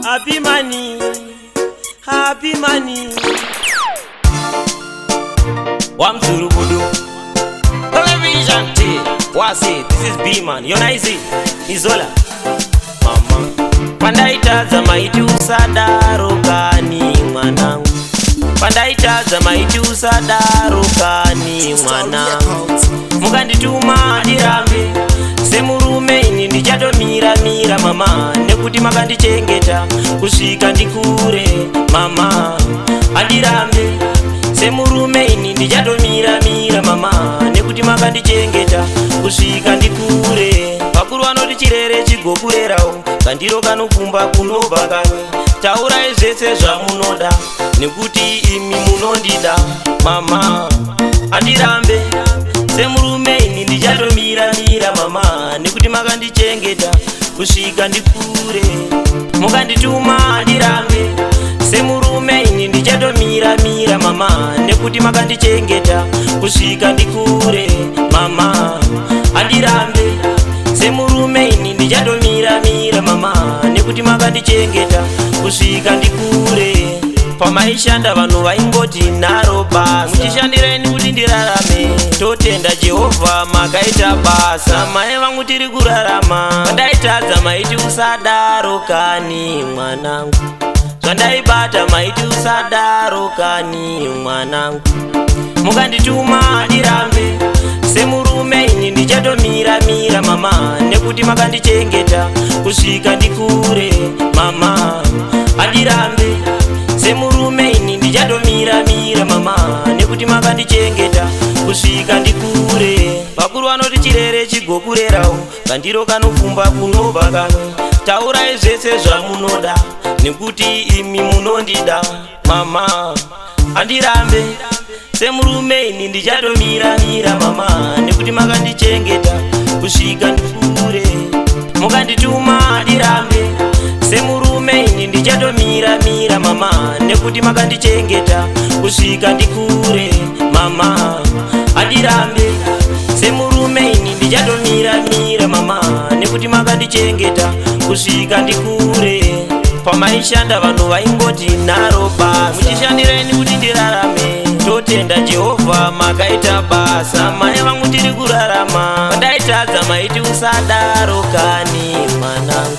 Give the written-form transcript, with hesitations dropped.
Happy money, happy money. Wamzurubudu. Television T. Wasi, this is B man. Yona easy. Izola. Mama. Pandaitadza maiti usadaro kani mwanangu. Pandaitadza maiti usadaro kani mwanangu. Mukandituma ndirambe semurume, ini ndichatomira mira mama, nekuti makandichengeta kusvika ndikure mama. Handirambe semurume, ini ndichatomira mira mama, nekuti makandichengeta kusvika ndikure. Vakuru vanoti chirere chigokurerawo, kandiro kanopfumba kunobva kamwe. Taurai zvese zvamunoda, nekuti imi munondida mama. Handirambe semurume, ini ndichatomira mira mama, nekuti makandichengeta kusvika ndikure. Mukandituma ndirambe semurume, ini ndichatomira mira mama, nekuti makandichengeta kusvika ndikure mama. Handirambe semurume, ini ndichatomira mira mama, nekuti makandichengeta kusvika ndikure. Pamaishanda vanhu vaingoti naro basa, muchishandireni kuti ndirarame. Totenda Jehovha, makaita basa, mai vangu, tiri kurarama. Pandaitadza maiti usadaro kani mwanangu, zvandaibata maiti usadaro kani mwanangu. Mukandituma ndirambe semurume, ini ndichatomira mira mama, nekuti makandichengeta kusvika ndikure mama. Handirambe semurume, ini ndichatomira mira mama, nekuti makandichengeta kusvika ndikure. Vakuru vanoti chirere chigokurerawo, kandiro kanopfumba kunobva kamwe. Taurai zvese zvamunoda, nekuti imi munondida mama. Handirambe semurume, ini ndichatomira mira mama, nekuti makandichengeta kusvika ndikure. Mukandituma ndirambe semurume, ini ndichatomira mira mama, nekuti makandichengeta kusvika ndikure mama. Handirambe semurume, ini ndichatomira mira mama, nekuti makandichengeta kusvika ndikure. Pamaishanda vanhu vaingoti naro basa, muchishandireni kuti ndirarame. Totenda Jehovha, makaita basa, mai vangu, tiri kurarama. Pandaitadza maiti usadaro kani mwanangu.